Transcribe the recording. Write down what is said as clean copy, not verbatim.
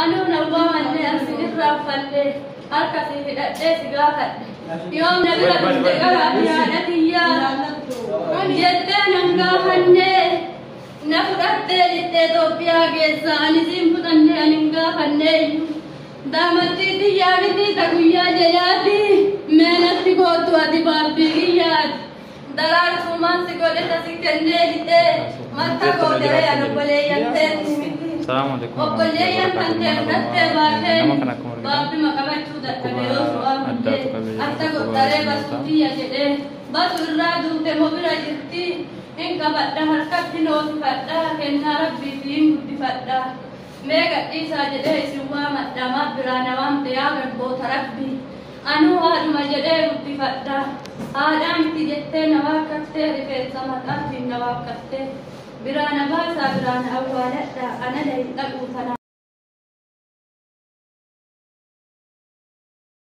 Anuu na waamannee an sin irraanfadhe harka si hidhadhee si gaafadhe. Yoom na bira dhufte gara ati haadha tiyyaa jettee nan gaafannee na fudhattee lixxee Itoophiyaa keessa ani siin fudhannee ani hin gaafanneeyyu. Daamattii tiyyaa miti ta guyyaa jayaati mee natti koottu ati baabbii kiyyaati. Daraartumaan si godhe ta si kennee lixee matta gooteree an obboleeyyan teetii miti. Salaamu alaikum Obboleeyyan kan ta'e fudhattee baatee Nama kana akkuma argitan baabbima qabachuu dadhabe yoo su'aa addaatu hundee qabee atta jira. godharee basuu tiyya jedhee basu irraa duute moo bira jirti hin qabadha harkatti noosifadha kennaa rabbiifi hin guddifadha mee gadhiisaa jedhee isin waamadha maaf biraa na waamte yaa garboota rabbii anuu haadhuma jedhee guddifadha haadhaa miti jettee na waakkattee rifeensa mataatiin na waakkattee biraa na baasaa biraa na awwaaladha anala hin dhaquu tanaa.